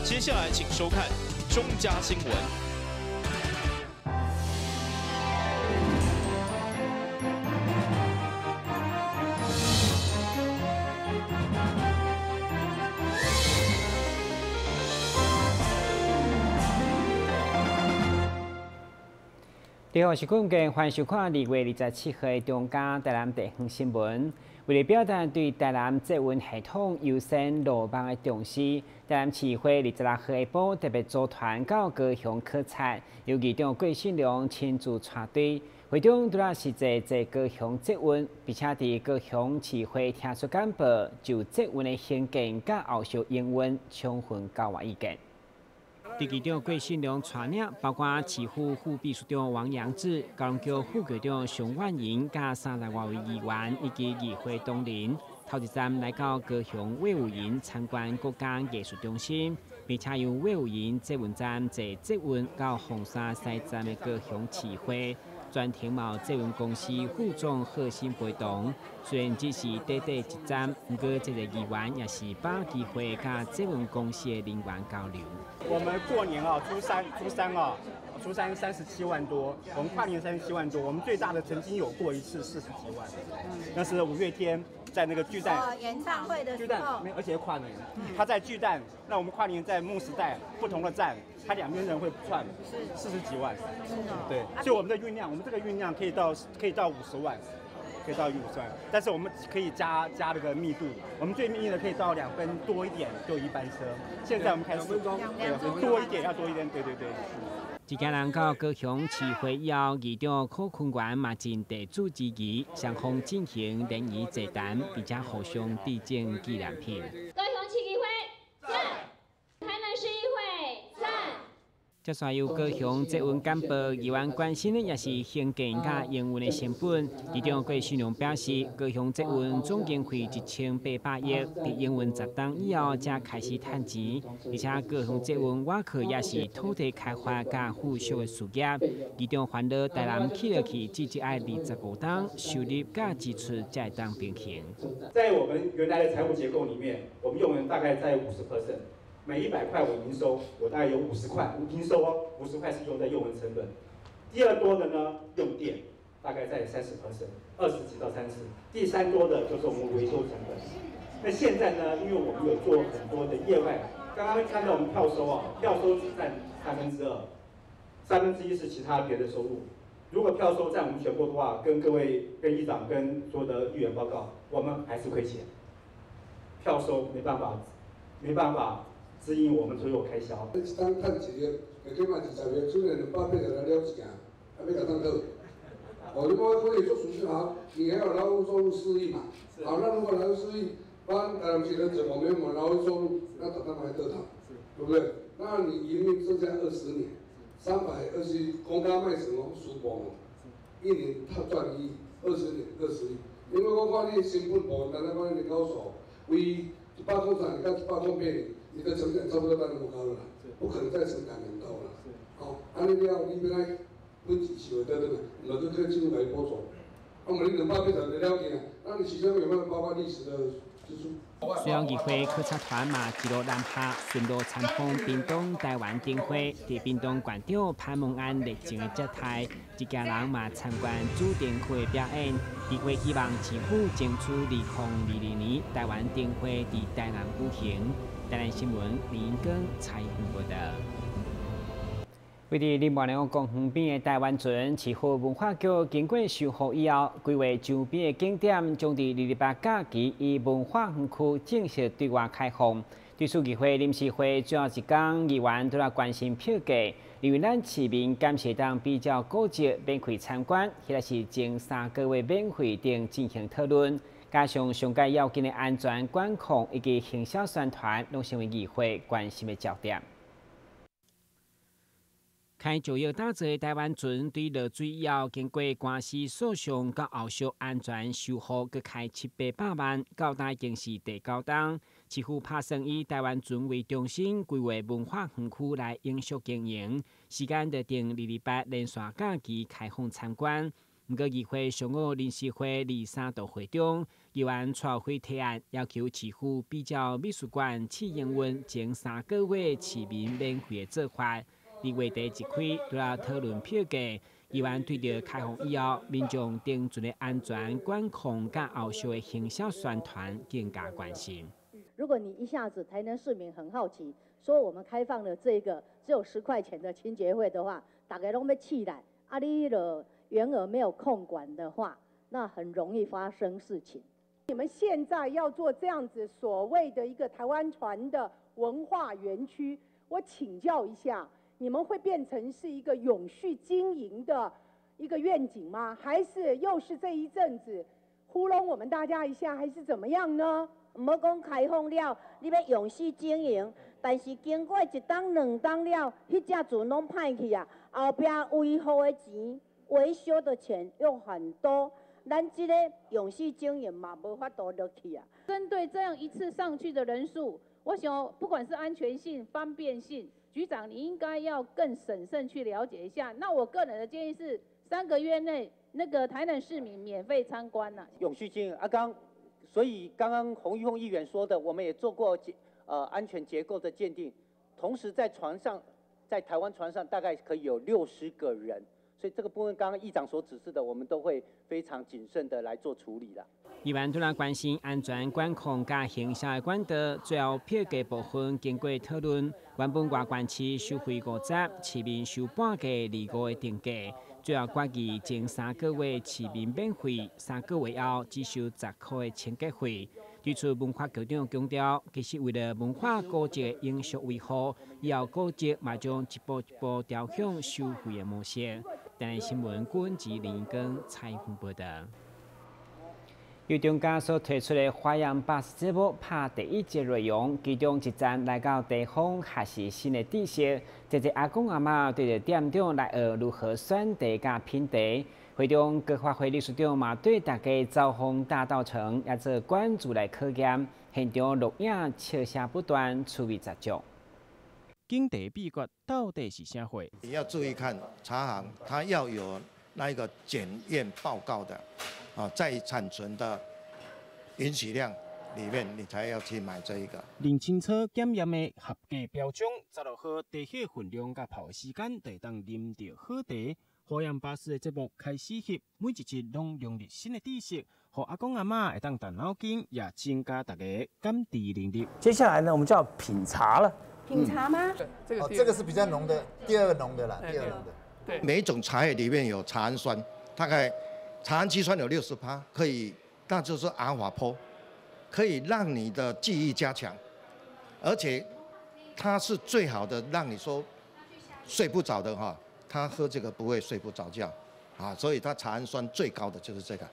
接下來請收看中嘉新聞。你好，我是冠建，歡迎收看2月27號的中嘉台南地方新聞。為了表達對台南捷運系統優先路網的重視，台南市會26號下晡特別組團到高雄考察，由議長郭信良親自帶隊。會中除了實際坐高雄捷運，並且佇高雄市會聽取簡報，就捷運的興建佮後續營運充分交換意見。佇議長郭信良帶領，包括市府副秘書長王陽志、高雄局副局長熊萬盈、佮30外位議員以及議會同仁，頭一站來到高雄衛武營參觀國家藝術中心，並且由衛武營捷運站坐捷運到鳳山西站的高雄市會，全程嘛捷運公司副總賀新陪同。雖然只是短短一站，毋過這個議員也是把握機會佮捷運公司的人員交流。我們過年啊，初三，初三啊，初三37萬多，我們跨年37萬多，我們最大的曾經有過一次40幾萬，那是五月天在那個巨蛋演唱會的巨蛋，沒有，而且跨年，他在巨蛋，那我們跨年在夢時代不同的站，他兩邊人會串40幾萬，對，所以我們的運量，我們這個運量可以到50萬。可以到50萬，但是我們可以加加那個密度，我們最密的可以到2分多一點就一班車。現在我們開始2分多一點，要多一點，對對對。一家人到高雄市會以後，議長柯坤元嘛盡地主之誼，雙方進行聯誼座談，並且互相致贈紀念品。高雄市議會讚，台南市議會讚。接續由高雄捷運簡報，議員關心的也是興建佮營運的成本。議長郭信良表示，高雄捷運總經費1800億，佇營運10冬以後才開始趁錢。而且高雄捷運倚靠也是土地開發佮附屬的事業。議長煩惱台南起落去，至少愛25冬，收入佮支出才會當平衡。在我們原來的財務結構裡面，我們用人大概在50%。每100塊我營收，我大概有50塊營收哦，50塊是用在用人成本。第二多的呢，用電，大概在30%，20幾到30。第三多的就是我們維修成本。那現在呢，因為我們有做很多的業外，剛剛看到我們票收啊，票收只佔2/3，1/3是其他別的收入。如果票收佔我們全部的話，跟各位、跟議長、跟所有的議員報告，我們還是虧錢。票收沒辦法，沒辦法。指引我們所有開銷。一冬趁1億，下起碼20億，雖然280來了錢，還欲共當討。哦，你講可以做儲蓄好，你還有勞務收入4億嘛？好，那如果勞務4億，幫台南市的怎麼沒有勞務收入，那打算還得到，對不對？那你營運剩下20年，321，公家賣什麼輸光哦，一年他賺1億，20年20億，因為我看你成本部分，單單講你高手，為103到108年。你的成長差不多到那麼高了，不可能再成長很高了。好，按呢了，你欲來本錢是會得轉來，毋就閣政府共伊補助。啊，毋你280了去啊，那你其中有沒有包括歷史的支出？雖然議會考察團嘛一路南下，順路參訪屏東台灣燈會，佇屏東縣長潘孟安熱情的接待，一家人嘛參觀主燈會表演。議會希望市府爭取2022年台灣燈會佇台南舉行。台南新聞林根采訪報導。位佇林默娘公園邊的台灣船，市府文化局經過修復以後，規劃周邊的景點將佇228假期以文化園區正式對外開放。對此，議會臨時會最後一工，議員都來關心票價，認為咱市民敢是會當比較古蹟免費參觀，或者是前3個月免費等進行討論。加上上蓋要緊的安全管控以及行銷宣傳，攏成為議會關心的焦點。開石億打造的台灣船，對落水以後，經過官司訴訟，佮後續安全修復，閣開七八百萬，到今已經是第九冬。市府拍算以台灣船為中心，規劃文化園區來永續經營。時間就定228連續假期開放參觀。毋過議會上午臨時會二三度會中，議員蔡輝提案要求市府比照美術館試營運前3個月市民免費的做法。而話題一開，除了討論票價，議員對著開放以後，民眾登船的安全管控佮後續的行銷宣傳更加關心。如果你一下子台南市民很好奇，說我們開放了這個只有10塊錢的清潔費的話，大家攏欲起來，啊，你的員額沒有控管的話，那很容易發生事情。你們現在要做這樣子所謂的一個台灣船的文化園區，我請教一下，你們會變成是一個永續經營的一個願景嗎？還是又是這一陣子糊弄我們大家一下，還是怎麼樣呢？毋好講開放了，你欲永續經營，但是經過一冬兩冬了，彼隻船攏歹去啊，後壁維護的錢、維修的錢又很多，咱這個永續經營嘛，無法度落去啊。針對這樣一次上去的人數，我想不管是安全性、方便性，局長你應該要更審慎去了解一下。那我個人的建議是，3個月內那個台南市民免費參觀啦。永續經營啊，剛。所以剛剛洪玉鳳議員說的，我們也做過安全結構的鑑定，同時在船上，在台灣船上大概可以有60個人，所以這個部分剛剛議長所指示的，我們都會非常謹慎的來做處理啦。議員除了關心安全管控佮行銷的管道，最後票價部分經過討論，原本外縣市收費50，市民收半價25的定價。最後決議前三個月市民免費，三個月後只收10塊的清潔費。對此，文化局長強調，其實為了文化古蹟的永續維護，以後古蹟嘛將一步一步調向收費的模式。台南新聞郭吉林根採訪報導。由中嘉所推出的花樣巴士節目拍第一集內容，其中一站來到地方學習新的知識，濟濟阿公阿嬤對著店長來學如何選茶佮品茶。會中高發會理事長嘛對大家走訪大稻埕，也做關注來考驗，現場錄影笑聲不斷，趣味十足。敬茶秘訣到底是啥貨？你要注意看茶行，它要有那一個檢驗報告的。啊，在產存的允許量裡面，你才要去買這一個。認清楚檢驗的合格標準，16號茶葉分量佮泡的時間，就會當啉著好茶。花樣巴士的節目開始翕，每一集攏融入新的知識，予阿公阿嬤會當動腦筋，也增加大家感知能力。接下來呢，我們就要品茶了。品茶嗎？這個，哦，這個是比較濃的，第二個濃的啦，第二濃的。對，每一種茶葉裡面有茶氨酸，大概。茶氨基酸有60%，可以，那就是阿爾法波，可以讓你的記憶加強，而且它是最好的，讓你說睡不着的哈，他喝這個不會睡不着覺，啊，所以它茶氨酸最高的就是這個。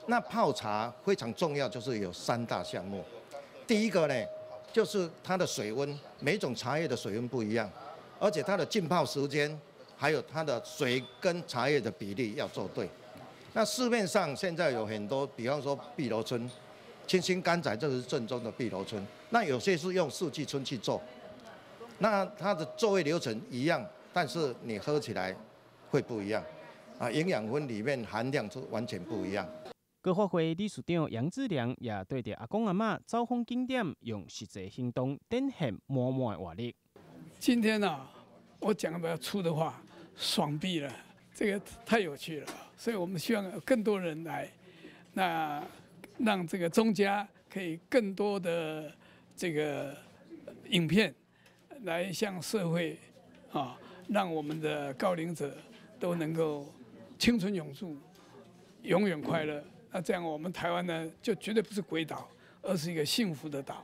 那泡茶非常重要，就是有三大項目，第一個呢，就是它的水溫，每種茶葉的水溫不一樣，而且它的浸泡時間，還有它的水跟茶葉的比例要做對。那市面上現在有很多，比方說碧螺春、清新柑仔，這是正宗的碧螺春。那有些是用四季春去做，那它的作業流程一樣，但是你喝起來會不一樣，啊，營養分裡面含量是完全不一樣。高發會理事長楊志良也對著阿公阿嬤走訪景點，用實際行動展現滿滿的活力。今天呢，我講比較粗的話，爽斃了。這個太有趣了，所以我們希望更多人來，那讓這個中嘉可以更多的這個影片來向社會啊，讓我們的高齡者都能夠青春永駐，永遠快樂。那這樣我們台灣呢，就絕對不是鬼島，而是一個幸福的島。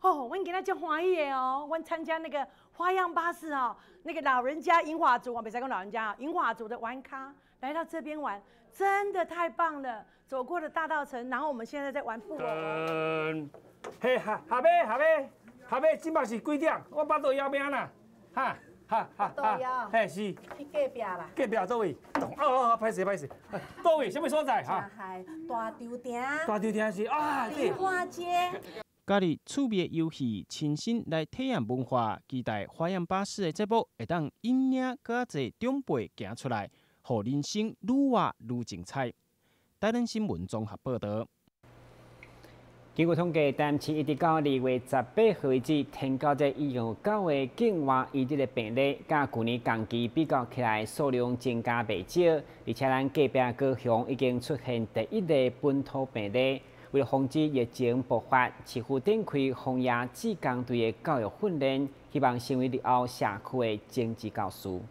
哦，阮今仔足歡喜的哦，阮參加那個花樣巴士哦，那個老人家銀髮族，我袂使講老人家啊，銀髮族的玩咖來到這邊玩，真的太棒了。走過了大稻埕，然後我們現在在玩布偶。嘿，下下尾下尾下尾，這擺是幾點？我腹肚枵命啦，哈哈哈哈，嘿是。去隔壁啦。隔壁佗位？哦哦，歹勢歹勢，佗位？啥物所在？哈。大稻埕。大稻埕是啊，對。迪化街。加入趣味的遊戲，親身來體驗文化，期待花樣巴士的節目會當引領閣較濟長輩行出來，予予人生愈活愈精彩。台南新闻综合报道。根据统计，台南市一直到2月18号为止，天狗这已经有9个境外移入的病例，佮旧年同期比较起来，数量增加袂少。而且咱隔壁高雄已经出现第一例本土病例。为了防止疫情爆发，市府展开防疫志工队的教育训练，希望成为日后社区的政治教师。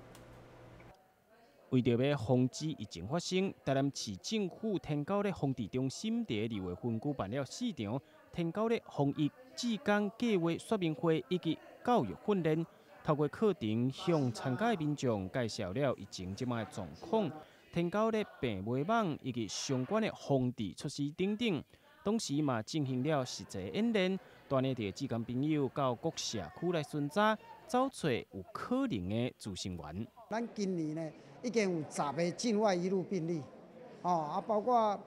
为著欲防止疫情发生，台南市政府天狗咧防治中心伫2月份举办了4场天狗咧防疫志工计划说明会以及教育训练，透过课程向参加的民众介绍了疫情这摆的状况、天狗咧病媒蚊以及相关的防治措施等等。同时嘛进行了实际演练，带领著志工朋友到各社区来巡查，找出有可能的滋生源。咱今年呢，已经有10个境外移入病例，包括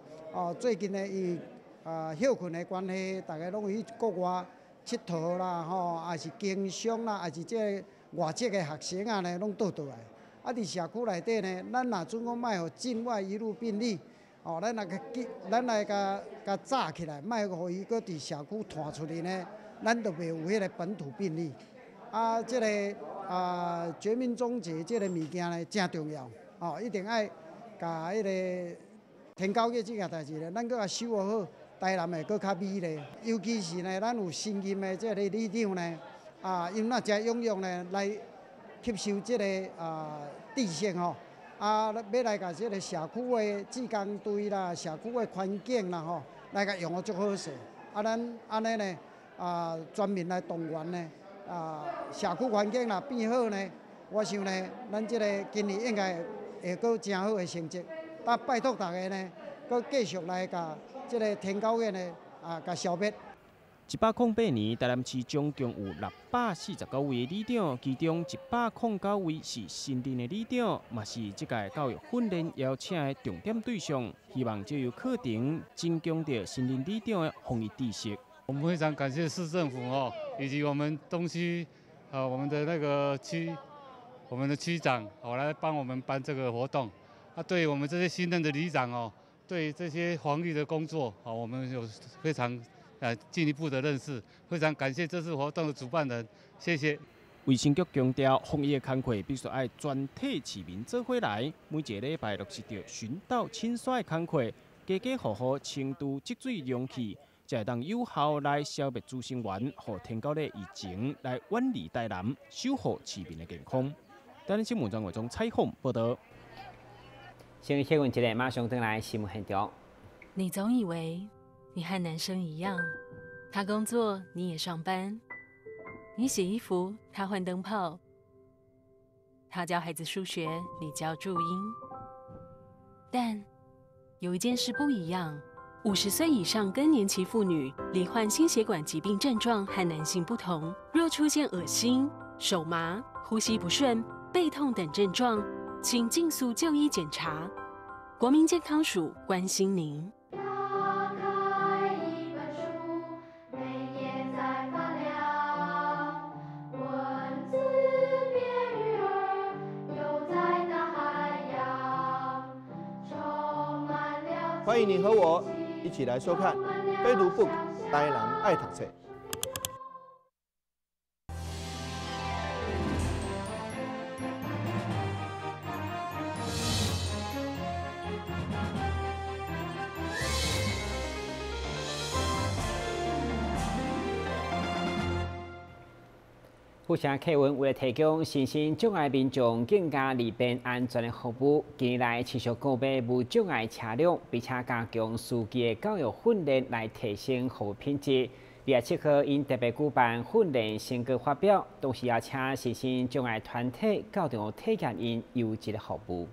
最近呢，因为歇睏的关系，大家拢去国外𨑨迌啦，吼，也是经商啦，也是这外籍的学生啊呢，拢倒倒来。伫社区内底呢，咱若准讲莫予境外移入病例，咱来共咱来共炸起来，莫予伊阁伫社区传出去呢，咱就袂有彼个本土病例。这个绝命终结这个物件呢，真重要，一定爱共彼个天狗月这件代志呢，咱阁共守护好，台南会阁较美丽。尤其是呢，咱有新任的这个里长呢，𪜶若真踊跃呢，来吸收这个知识吼，欲来共这个社区的志工队啦、社区的环境啦吼，来共用予足好势。咱按呢呢，全民来动员呢。社区环境若变好呢，我想呢，咱这个今年应该会阁真好的成绩。但拜托大家呢，阁继续来共这个天狗月呢，共消灭。108年，台南市总共有649位里长，其中109位是新任的里长，嘛是这届教育训练邀请的重点对象。希望藉由课程增强著新任里长的防疫知识。我们非常感谢市政府以及我们东区我们的那个区，我们的区长来帮我们办这个活动。对于我们这些新任的里长对这些防疫的工作我们有非常进一步的认识。非常感谢这次活动的主办人，谢谢。卫生局强调，防疫的工课必须爱全体市民做伙来，每一个礼拜落实著巡道清刷的工课，家家户户清除积水容器。才会当有效来消灭滋生源，予天狗的疫情来远离台南，守护市民的健康。台南新闻张伟忠采访报道。先歇困一下，马上转来新闻现场。你总以为你和男生一样，他工作你也上班，你洗衣服他换灯泡，他教孩子数学你教注音，但有一件事不一样。50岁以上更年期妇女罹患心血管疾病症状和男性不同，若出现恶心、手麻、呼吸不顺、背痛等症状，请尽速就医检查。国民健康署关心您。打开一本书，每页在发亮，文字变鱼儿，游在大海洋，充满了。欢迎你和我一起来收看《非读 book 台南爱读册》。府城客运为了提供身心障碍民众更加利便安全的服务，近年来持续购买无障碍车辆，并且加强司机的教育训练来提升服务品质。27号，𪜶特别举办训练成果发表，同时也请身心障碍团体到场体验𪜶优质的服务。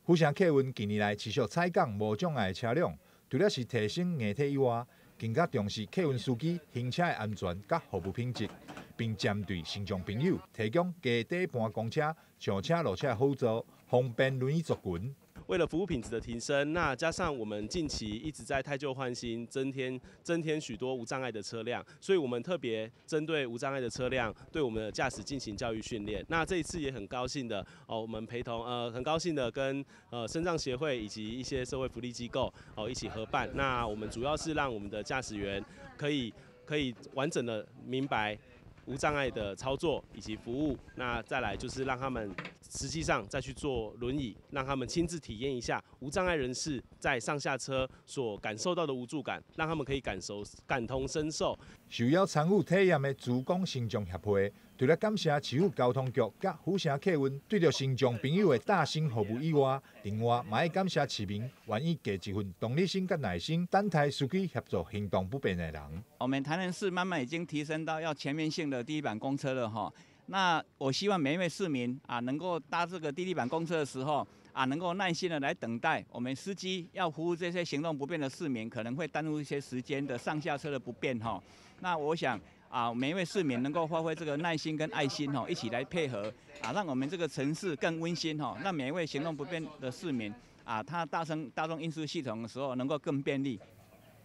府城客运近年来持续采购无障碍车辆，除了是提升硬体以外，更加重视客运司机行车的安全佮服务品质，并针对身障朋友提供加底盘公车上车落车的辅助，方便轮椅族群。为了服務品質的提升，那加上我們近期一直在汰舊換新，增添許多無障礙的車輛，所以我們特別針對無障礙的車輛，對我們的駕駛進行教育訓練。那這一次也很高興的哦，我們陪同很高興的跟身障協會以及一些社會福利機構哦一起合辦。那我們主要是讓我們的駕駛員可以完整的明白無障礙的操作以及服務，那再來就是讓他們實際上再去坐輪椅，讓他們親自體驗一下無障礙人士在上下車所感受到的無助感，讓他們可以感受感同身受。受邀參與體驗的竹工身障協會，除了感謝市府交通局佮府城客運對著身障朋友的貼心服務以外，另外嘛愛感謝市民願意加一份同理心佮耐心，等待司機協助行動不便的人。我們台南市慢慢已經提升到要全面性的低地板公車了哈。那我希望每一位市民啊，能夠搭這個低地板公車的時候啊，能夠耐心的來等待。我們司機要服務這些行動不便的市民，可能會耽誤一些時間的上下車的不便哈。那我想啊，每一位市民能夠發揮這個耐心跟愛心哈，一起來配合啊，讓我們這個城市更溫馨哈，讓每一位行動不便的市民啊，他搭乘大眾運輸系統的時候能夠更便利。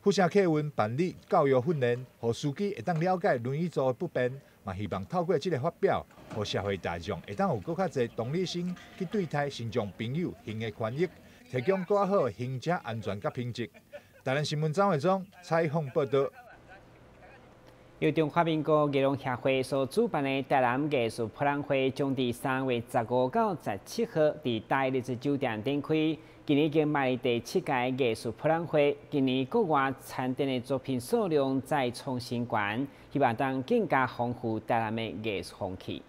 府城客運辦理教育訓練，予司機會當了解輪椅族的不便，嘛希望透過這个發表，予社會大眾會當有閣較濟同理心去對待身障朋友行的權益，提供閣較好的行車安全佮品質。台南新聞張偉忠採訪報導。由中華民國藝廊協會所主辦的台南藝術博覽會，將佇3月15到17號佇大麗子酒店展開。今年已經邁入第七屆藝術博覽會，今年國外參展的作品數量再創新高，希望當更加豐富台南的藝術風氣。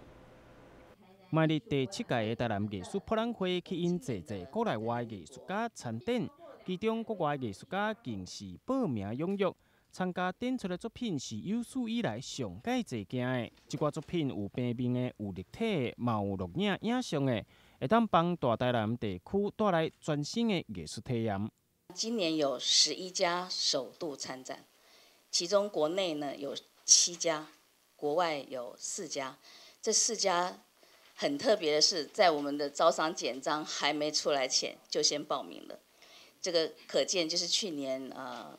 邁入第七屆的台南藝術博覽會，吸引濟濟國內外藝術家參展，其中國外藝術家更是報名踴躍。參加展出的作品是有史以來上蓋濟件的。這寡作品有平面的，有立體的，嘛有錄影影像的，會當幫大台南地區帶來全新的藝術體驗。今年有11家首度參展，其中國內呢有7家，國外有4家。這4家很特別的是，在我們的招商簡章還沒出來前就先報名了。這個可見就是去年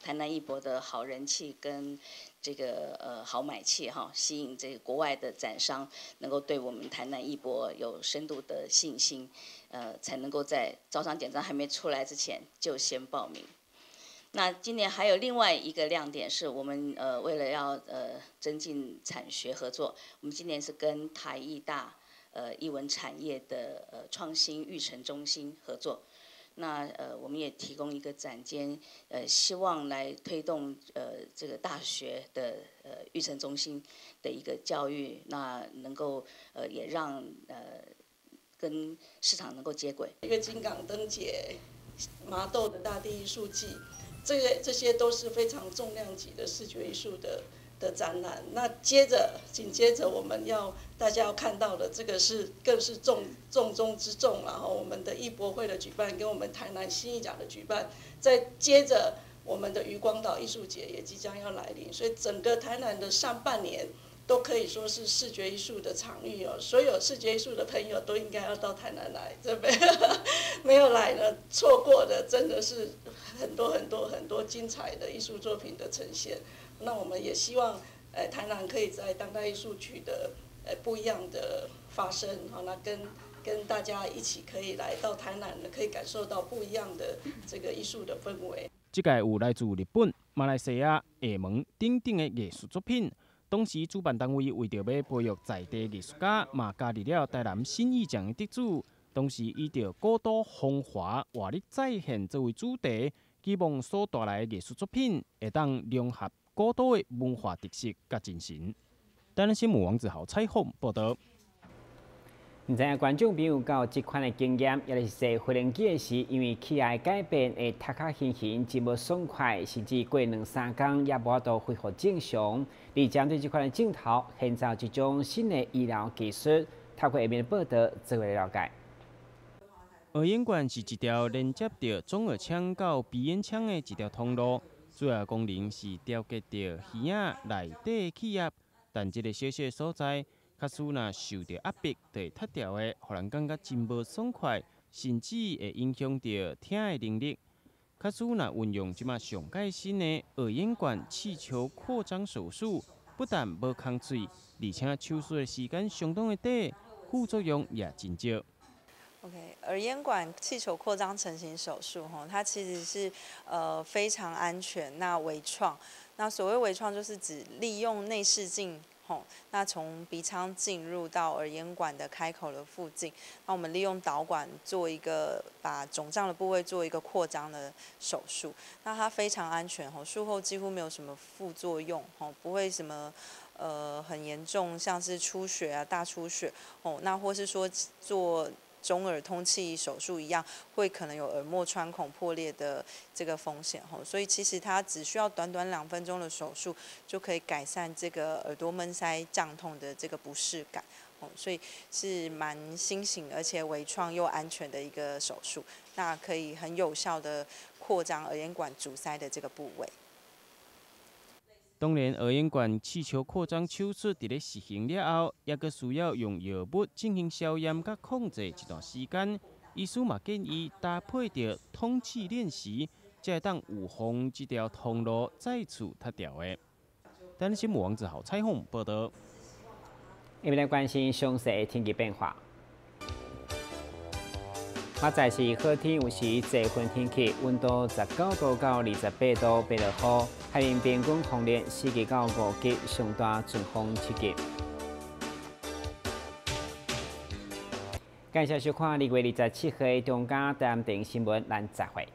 台南藝博的好人氣跟這個好買氣哈，吸引這個國外的展商能夠對我們台南藝博有深度的信心，才能夠在招商簡章還沒出來之前就先報名。那今年還有另外一個亮點是我們為了要增進產學合作，我們今年是跟台藝大藝文產業的創新育成中心合作。那我們也提供一個展間，希望來推動這個大學的育成中心的一個教育，那能夠也讓跟市場能夠接軌。一個金港燈節、麻豆的大地藝術季，這些都是非常重量級的視覺藝術的展覽。那接着緊接着我們要大家要看到的，這個是更是重中之重，然後我們的藝博會的舉辦，跟我們台南新藝展的舉辦，再接着我們的漁光島藝術節也即將要來臨，所以整個台南的上半年都可以說是視覺藝術的場域哦。所有視覺藝術的朋友都應該要到台南來，這邊沒有來呢，錯過的真的是很多很多很多精彩的藝術作品的呈現。那我們也希望，台南可以在當代藝術取得不一樣的發聲，好，那跟大家一起可以來到台南，可以感受到不一樣的這個藝術的氛圍。這屆有來自日本、馬來西亞、廈門等等的藝術作品。當時主辦單位為著欲培育在地藝術家，嘛加入了台南新藝獎的得主。當時以著古都風華活力再現作為主題，希望所帶來的藝術作品會當融合古都的文化特色佮精神。台南新聞王子豪採訪報導。毋知影觀眾朋友敢有這款的經驗，抑是坐飛行機的時，因為氣壓改變會頭殼暈暈，真無爽快，甚至過兩三工也無法度恢復正常。而針對這款的症頭，現在有一種新的醫療技術，透過下面的報導做伙了解。耳咽管是一條連接著中耳腔到鼻咽腔的一條通路，主要功能是調節著耳仔內底氣壓，但這个小小的所在，假使若受著壓迫，就會脫掉的，予人感覺真無爽快，甚至會影響著聽的能力。假使若運用這馬上蓋新的耳咽管氣球擴張手術，不但無空喙，而且手術的時間相當的短，副作用也真少。 OK，耳咽管氣球擴張成型手術，吼，它其實是非常安全，那微創。那所謂微創，就是指利用內視鏡，吼，那從鼻腔進入到耳咽管的開口的附近，那我們利用導管做一個把腫脹的部位做一個擴張的手術。那它非常安全，吼，術後幾乎沒有什麼副作用，吼，不會什麼很嚴重，像是出血啊、大出血，哦，那或是說做中耳通氣手術一樣，會可能有耳膜穿孔破裂的這個風險吼，所以其實它只需要短短2分鐘的手術，就可以改善這個耳朵悶塞脹痛的這個不適感哦，所以是蠻新型而且微創又安全的一個手術，那可以很有效的擴張耳咽管阻塞的這個部位。當然，耳咽管氣球擴張手術佇咧實行了後，猶閣需要用藥物進行消炎佮控制一段時間。醫師嘛建議搭配著通氣練習，才會當預防這條通路再次塌掉的。台南新聞王子豪採訪報導。下面來關心詳細的天氣變化。明仔載是好天，有時濟雲天氣，溫度19度到28度，袂落雨。海面平均風力4級到5級，上大陣風7級。感謝收看2月27號中嘉台南電視新聞，咱再會。